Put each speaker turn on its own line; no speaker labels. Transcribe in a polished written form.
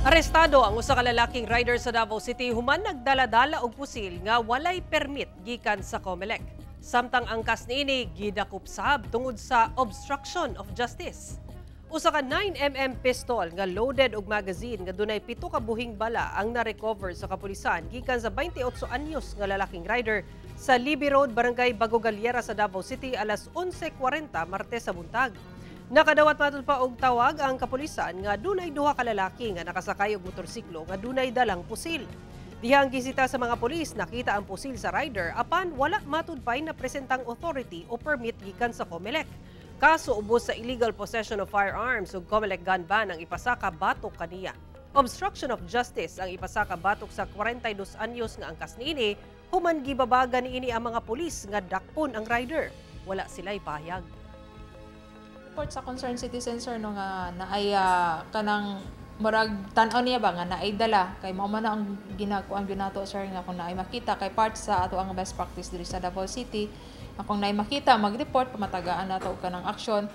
Arestado ang usa ka lalaking rider sa Davao City human nagdala-dala og pusil nga walay permit gikan sa COMELEC. Samtang ang angkas niini gidakop sab tungod sa obstruction of justice. Usa ka 9 mm pistol nga loaded og magazine nga dunay 7 ka buhing bala ang na-recover sa kapulisan gikan sa 28 anyos nga lalaking rider sa Libby Road, Barangay Bago Galiera sa Davao City alas 11:40 Martes sa buntag. Nakadawat matud pa og tawag ang kapulisan nga dunay duha ka lalaki nga nakasakay og motorsiklo nga dunay dalang pusil. Dihang gisita sa mga pulis, nakita ang pusil sa rider apan wala matud pay napresentang authority o permit gikan sa COMELEC. Kaso ubos sa illegal possession of firearms ug COMELEC gun ban ang ipasaka batok kaniya. Obstruction of justice ang ipasaka batok sa 42 anyos nga angkas niini human gibabaga niini ang mga pulis nga dakpon ang rider. Wala sila'y pahayag.
Report sa concerned citizen, sir, no, nga naay kanang murag tan-aw niya ba nga naay dala, kay mao man na ang ginakuan gyud nato, sir, nga kung naay makita, kay part sa ato ang best practice diri sa Davao City nga kung naay makita, mag-report, pamatagaan nato og kanang aksyon.